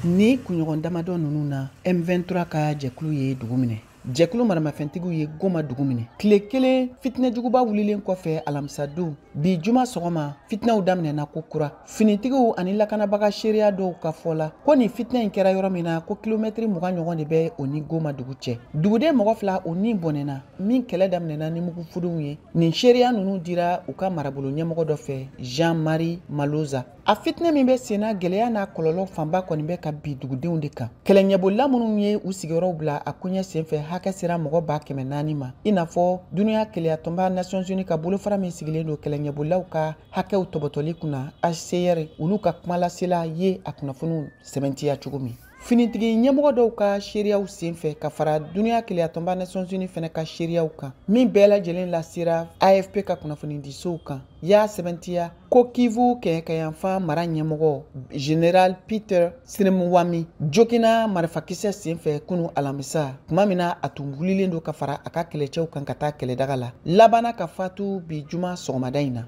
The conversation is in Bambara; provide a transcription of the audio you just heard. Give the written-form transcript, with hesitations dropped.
Ni kunɲɔgɔn damadɔ ninnu na, M23 ka jɛkulu ye dugu minɛ. Jɛkulu maramafɛntigiw ye Goma dugu minɛ. Tile kelen fitinɛjuguba wulilen kɔfɛ alamisadon, bi juma sɔgɔma fitinɛw daminɛna ko kura. Finitigiw ani lakanabaga seereya dɔw ka fɔ la ko nin fitinɛ in kɛra yɔrɔ min na, ko kilomɛtiri 20 ɲɔgɔn de bɛ o ni Goma dugu cɛ. Duguden mɔgɔ 2 o ni bɔnɛna min kɛlɛ daminɛna ni mugufudenw ye. Nin seereya ninnu dira u ka marabolo ɲɛmɔgɔ dɔ fɛ, Jean-Marie Maloza. A fitinɛ min bɛ senna, gɛlɛya n'a kɔlɔlɔ fanba kɔni bɛ ka bi dugudenw de kan. Kɛlɛɲɛbolila minnu ye u sigiyɔrɔw bila a koɲɛ senfɛ, hakɛ sera mɔgɔ 400,000 ma, i n'a fɔ dunuya keleyatɔnba Nations Unies ka bolofara min sigilen don kɛlɛɲɛbolilaw ka hakɛw tɔbɔtɔli kunna, HCR, olu ka kumalasela ye a kunnafoniw sɛbɛntiya cogo min. Finitigi ɲɛmɔgɔ dɔw ka seereyaw senfɛ ka fara dunuya keleyatɔnba Nations Unies fɛnɛ ka seereyaw kan, min bɛɛ lajɛlen lasera AFP ka kunnafonidisow kan, y'a sɛbɛntiya ko Kivu kɛɲɛkayanfan mara ɲɛmɔgɔ Général Peter Cirimwami jogina marifakisɛ senfɛ kunu alamisa, tuma min na a tun wulilen don ka fara a ka kɛlɛcɛw kan ka taa kɛlɛdaga la, labanna ka fatu bi juma sɔgɔmada in na.